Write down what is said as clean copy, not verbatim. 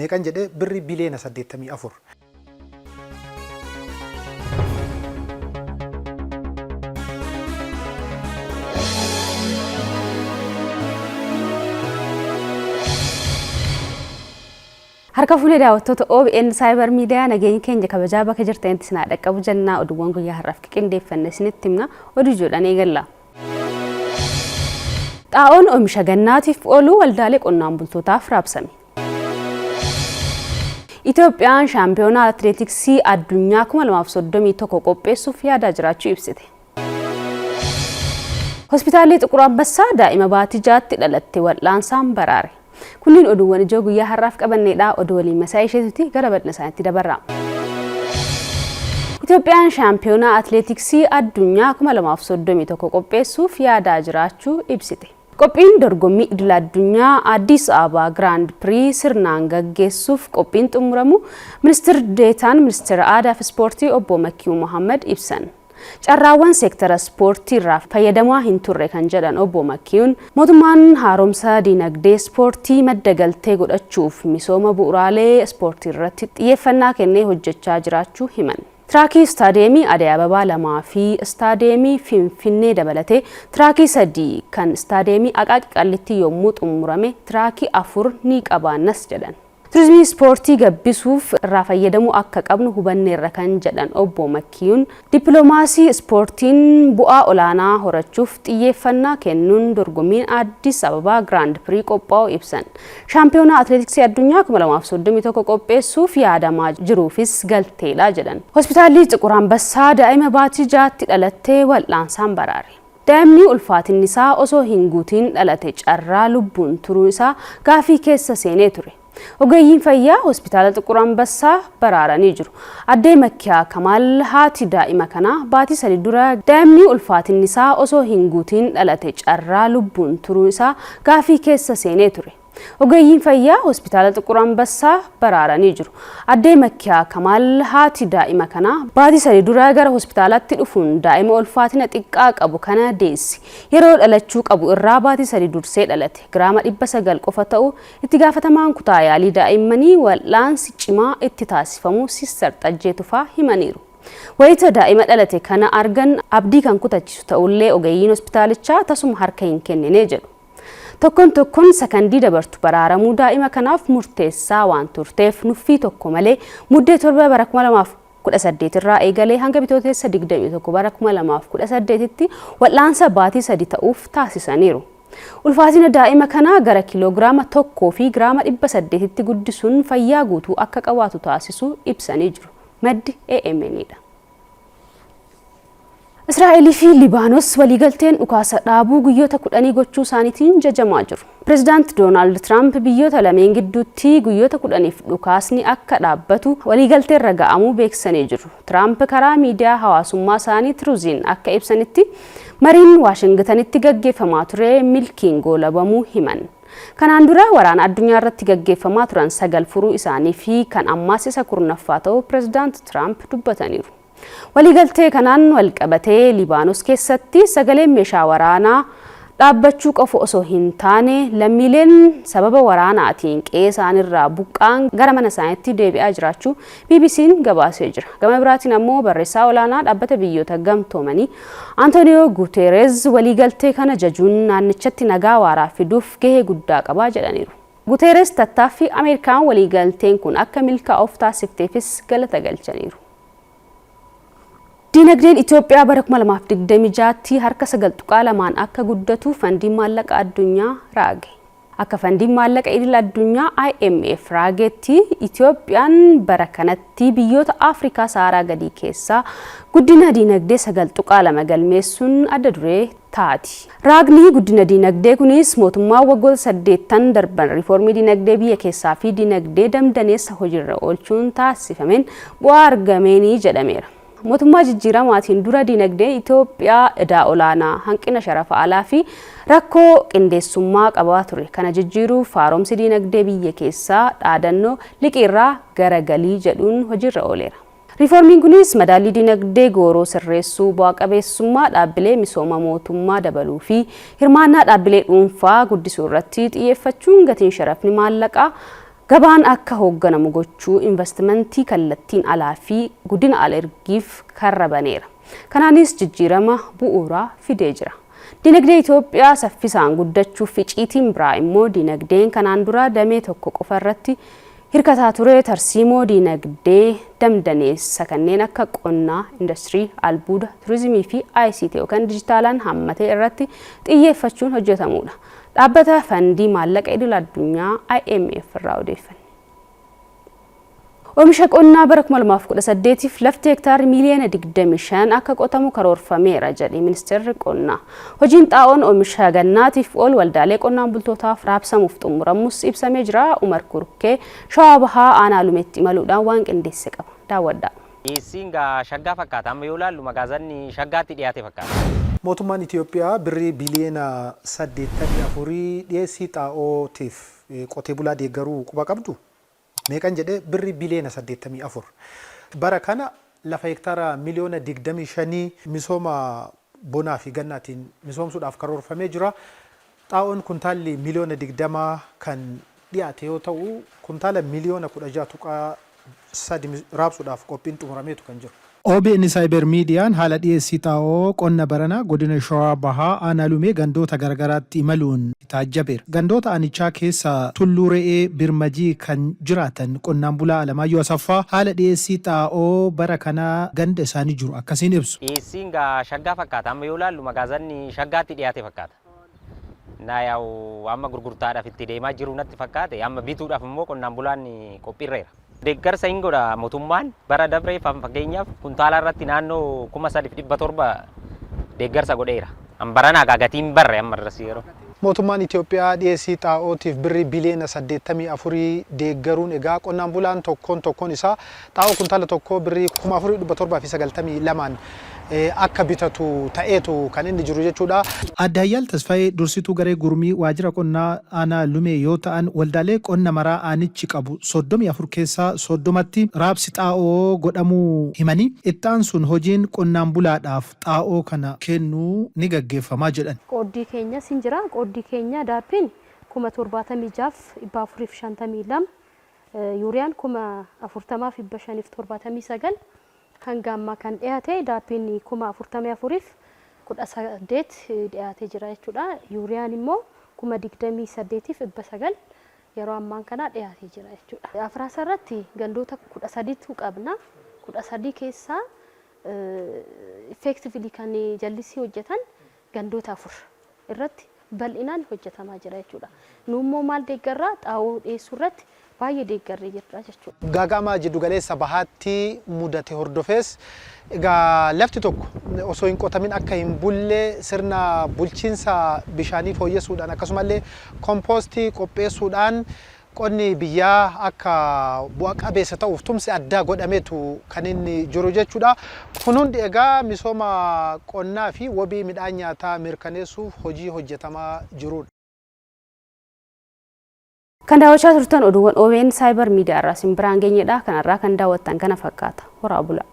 Meeqan jedhee birrii biliyoona 84. Harka fuunee daawwattoota OBN Cyber Media nageenyi keenya kabajaa bakka jirtanitti isin haa dhaqqabu jennaa oduuwwan guyyaa har'aaf qindeeffanne isinitti himna oduu ijoodhaan eegalla. Xaa'oon oomisha gannaatiif oolu waldaalee qonnaan bultootaaf raabsame. Itoophiyaan shaampiyoonaa atileetiksii addunyaa 2031 qopheessuuf yaadaa jiraachuu ibsite. Hospitaalli Xuqur Ambassaa daa'ima baatii ja'atti dhalatte wal'aansaan baraare. Kunniin oduuwwan ijoo guyyaa har'aaf qabanneedha. Oduu waliin masaa isheetuti gara bal'ina isaaniitti dabarra. Itoophiyaan shaampiyoonaa atileetiksii addunyaa 2031 qopheessuuf yaadaa jiraachuu ibsite. Qophiin dorgommii idil addunyaa Addis Ababa Giraand Pirii sirnaan gaggeessuuf qophiin xumuramu Ministir Deetaan Ministeera Aadaa fi Ispoortii Obbo Makkiyuu Mohaammad ibsan. Carraawwan seektara ispoortiirraa fayyadamaa hin turre kan jedhan Obbo Makkiyuun, mootummaan haaromsa diinagdee ispoortii madda galtee godhachuuf misooma bu'uraalee ispoortiirratti xiyyeeffannaa kennee hojjechaa jiraachuu himan. Tiraakii Istaadiyeemii Aday Ababaa 2 fi Istaadiyeemii Finfinnee dabalatee tiraakii 3 kan Istaadiyeemii Aqaaqi Qallittii yommuu xummurame tiraakii 4 ni qabaannas jedhan. Turizimii ispoortii gabbisuuf irraa fayyadamuu akka qabnu hubanneerra kan jedhan Obbo Makkiyuun, dippilomaasii ispoortiin bu'aa olaanaa horachuuf xiyyeeffannaa kennuun dorgommiin Addis Ababaa Giraand Pirii qophaa'uu ibsan. Shaampiyoonaa Atileetiksii Addunyaa 2031 qopheessuuf yaadamaa jiruufis galteedha jedhan. Hospitaalli Xiqur Ambassaa daa'ima baatii ja'atti dhalatte wal'aansaan baraare. Daa'imni ulfaatinni isaa osoo hin guutiin dhalate carraa lubbuun turuu isaa gaafii keessa seenee ture. Ogeeyyiin fayyaa Hospitaala Xiqur Ambassaa baraaranii jiru. Addee Makkiyaa Kamaal haati daa'ima kanaa baatii sadi dura daa'imni ulfaatinni isaa osoo hin guutiin dhalate carraa lubbuun turuu isaa gaafii keessa seenee ture. Ogeeyyiin fayyaa Hospitaala Xiqur Ambassaa baraaranii jiru. Addee Makkiyaa Kamaal haati daa'ima kanaa baatii sadi dura gara hospitaalaatti dhufuun daa'ima ulfaatina xiqqaa qabu kana deessi. Yeroo dhalachuu qabu irraa baatii sadi dursee dhalate. Giraama 900 qofa ta'u Itti gaafatamaan kutaa yaalii daa'immanii wal'aansi cimaa itti taasifamuu Siistar Xajjee Tufaa himaniiru. Wayita daa'ima dhalate kana argan abdii kan kutachiisu ta'ullee ogeeyyiin hospitaalichaa tasuma harka hin kennine jedhu. Tokkon tokkon sakandii dabartu baraaramuu daa'ima kanaaf murteessaa waan turteef nuffii tokko malee Muddee 7 bara 2018 irraa eegalee hanga Bitooteessa 21 bara 2018tti wal'aansa baatii sadi ta'uuf taasisaniiru. Ulfaatina daa'ima kanaa gara kiiloogiraama 1 fi giraama 800tti guddisuun fayyaa guutuu akka qabaatu taasisuu ibsanii jiru. Maddi AMN dha. Israa'elii fi Libaanos waliigalteen dhukaasa dhaabuu guyyoota kudhanii gochuu isaaniitiin jajamaa jiru. Pirezidaant Doonaald Tiraamp biyyoota lameen gidduutti guyyoota kudhaniif dhukaasni akka dhaabbatu waliigalteerra ga'amuu beeksisanii jiru. Tiraamp karaa miidiyaa hawaasummaa isaanii Tiruuziin akka ibsanitti, mariin Waashingitanitti gaggeeffamaa ture milkiin goolabamuu himan. Kanaan dura waraana addunyaa irratti gaggeeffamaa turan 9 furuu isaanii fi kan ammaas isa 10ffaa ta'uu Pirezidaant Tiraamp dubbataniiru. Waliigaltee kanaan walqabatee Libaanos keessatti sagaleen meeshaa waraanaa dhaabbachuu qofa osoo hin taane lammiileen sababa waraanaatiin qe'ee isaaniirraa buqqa'an gara mana isaaniitti deebi'aa jiraachuu BBCn gabaasee jira. Gama biraatiin ammoo barreessaa olaanaa dhaabbata biyyoota gamtoomanii Antooniyoo Guuteereez waliigaltee kana jajuun naannichatti nagaa waaraa fiduuf gahee guddaa qaba jedhaniiru. Guteereez tattaaffii Ameerikaan waliigalteen kun akka milkaa'uuf taasifteefis galata galchaniiru. Diinagdeen Itoophiyaa bara 2026tti harka 9.2n akka guddatu Fandiin Maallaqa Addunyaa raage. Akka Fandiin Maallaqa Idil Addunyaa, IMF, raagetti Itoophiyaan bara kanatti biyyoota Afrikaa Sahaaraa gadii keessaa guddina diinagdee 9.2 galmeessuun adda duree taati. Raagni guddina diinagdee kunis mootummaan waggoota saddeettan darban riifoormii diinagdee biyya keessaa fi diinagdee damdaneessa hojiirra oolchuun taasifameen bu'aa argameeni jedhameera. Mootummaa jijjiiramaatiin dura diinagdeen Itoophiyaa idaa olaanaa, hanqina sharafa alaa fi rakkoo qindeessummaa qabaa ture. Kana jijjiiruuf haaromsi diinagdee biyya keessaa dhaadannoo liqiirraa gara galii jedhuun hojiirra ooleera. Riifoormiin kunis madaallii dinagdee gooroo sirreessuu, bu'aa qabeessummaa dhaabbilee misooma mootummaa dabaluu fi hirmaannaa dhaabbilee dhuunfaa guddisuu irratti xiyyeeffachuun gatiin sharafni maallaqaa Gabaan akka hoogganamu gochuu, investimentii kallattiin alaa fi guddina al ergiif karra baneera. Kanaanis jijjiirama bu'uuraa fidee jira. Dinagdee Itoophiyaa saffisaan guddachuuf icciitiin biraa immoo dinagdeen kanaan dura damee tokko qofa irratti hirkataa ture tarsiimoo dinagdee damdaneessa kanneen akka qonnaa, industirii, albuuda, turizimii fi ICT yookaan dijitaalaan hammatee irratti xiyyeeffachuun hojjetamudha. Dhaabbata Fandii Maallaqa Idil Addunyaa IMF irraa odeeffanne. Oomisha qonnaa bara 2018f lafti hektaarri miiliyoona 25 akka qotamu karoorfameera jedhe ministeerri qonnaa. Hojiin xaa'oon oomisha gannaatiif oolu waldaalee qonnaan bultootaaf raabsamuuf xumuramus ibsamee jira. Umar Kurkee Shawaa Bahaa aanaa Lumeetti imaluudhaan waan qindeesse qaba. Daawwadhaa. Dhiyeessiin gaa shaggaa fakkaata. Amma yoo ilaallu magaazanni shaggaatti dhiyaate fakkaata. Mootummaan Itiyoophiyaa birrii biliyoona 84 dhiyeessii xaa'ootiif qotee bulaa deeggaruu quba qabduu? Meeqan jedhe? Birrii biliyoona 84. Bara kana lafa hektaara miliyoona 25 misooma bonaa fi gannaatiin misoomsuudhaaf karoorfamee jira. Xaa'oon kuntaalli miliyoona 20 kan dhiyaate yoo ta'u, kuntaala miliyoona 16.3 raabsuudhaaf qophiin xumurameetu kan jiru. OBN Cyber Miidiyaan haala dhiyeessii xaa'oo qonna baranaa Godina Shawaa Bahaa Aanaa Lumee gandoota garagaraatti imaluun taajjabeera. Gandoota aanichaa keessaa Tulluu Re'ee Birmajii kan jiraatan qonnaan bulaa Alamaayyoo Asaffaa haala dhiyeessii xaa'oo bara kanaa ganda isaanii jiru akkasiin ibsu. Dhiyeessiin gaa shaggaa fakkaata. Amma yoo ilaallu magaazanni shaggaatti dhiyaate fakkaata. Na yaa'u amma gurgurtaadhaaf itti deemaa jiru natti fakkaate. Amma bituudhaaf immoo qonnaan bulaan qophiirreera. Deeggarsa hin godha mootummaan bara dabree fakkeenyaaf kuntaala irratti naannoo 3700 deeggarsa godheera. An baranaa gaa gatiin barre amma irras yeroo. Mootummaan Itiyoophiyaa dhiyeessii xaa'ootiif birrii biliyoona 84 deeggaruun egaa qonnaan bulaan tokkoon tokkoon isaa xaa'oo kuntaala tokkoo birrii 4792n akka bitatu ta'eetu kan inni jiru jechuudha. Aadde Hayyaal Tasfaayee dursituu garee gurmii waajjira qonnaa aanaa Lumee yoo ta'an waldaalee qonna maraa aanichi qabu 34 keessaa 30tti raabsi xaa'oo godhamuu himanii, itti aansuun hojiin qonnaan bulaadhaaf xaa'oo kana kennuu ni gaggeeffamaa jedhan. Qooddii keenyas hin jira. Qooddii keenya daappiin 76,452, yuuriyaan 40,579 hanga ammaa kan dhiyaate daappiin 44,018 dhiyaatee jira jechuudha. Yuuriyaan immoo 28,900 yeroo ammaan kana dhiyaatee jira jechuudha. Afraasa irratti gandoota 13tu qabna. 13 keessaa effectively kan jallisii hojjetan gandoota 4 irratti bal'inaan hojjetamaa jira jechuudha. Nu immoo maal deeggarraa xaa'oo dhiyeessuu irratti baay'ee deeggarree jirra jechuudha. Gaaga'ama jiddugaleessa bahaatti mudate hordofees egaa lafti tokko osoo hin qotamin akka hin bulle sirna bulchiinsa bishaanii fooyyessuudhaan akkasumallee kompoostii qopheessuudhaan qonni biyyaa akka bu'a qabeessa ta'uuf tumsi addaa godhameetu kan inni jiru jechuudha. Kun hundi egaa misooma qonnaa fi wabii midhaan nyaataa mirkaneessuuf hojii hojjetamaa jirudha. Kan daawwachaa turtan oduuwwan OBN Cyber Media irraa isin biraan geenyedha. Kanarraa kan daawwattan kana fakkaata. Horaa bulaa.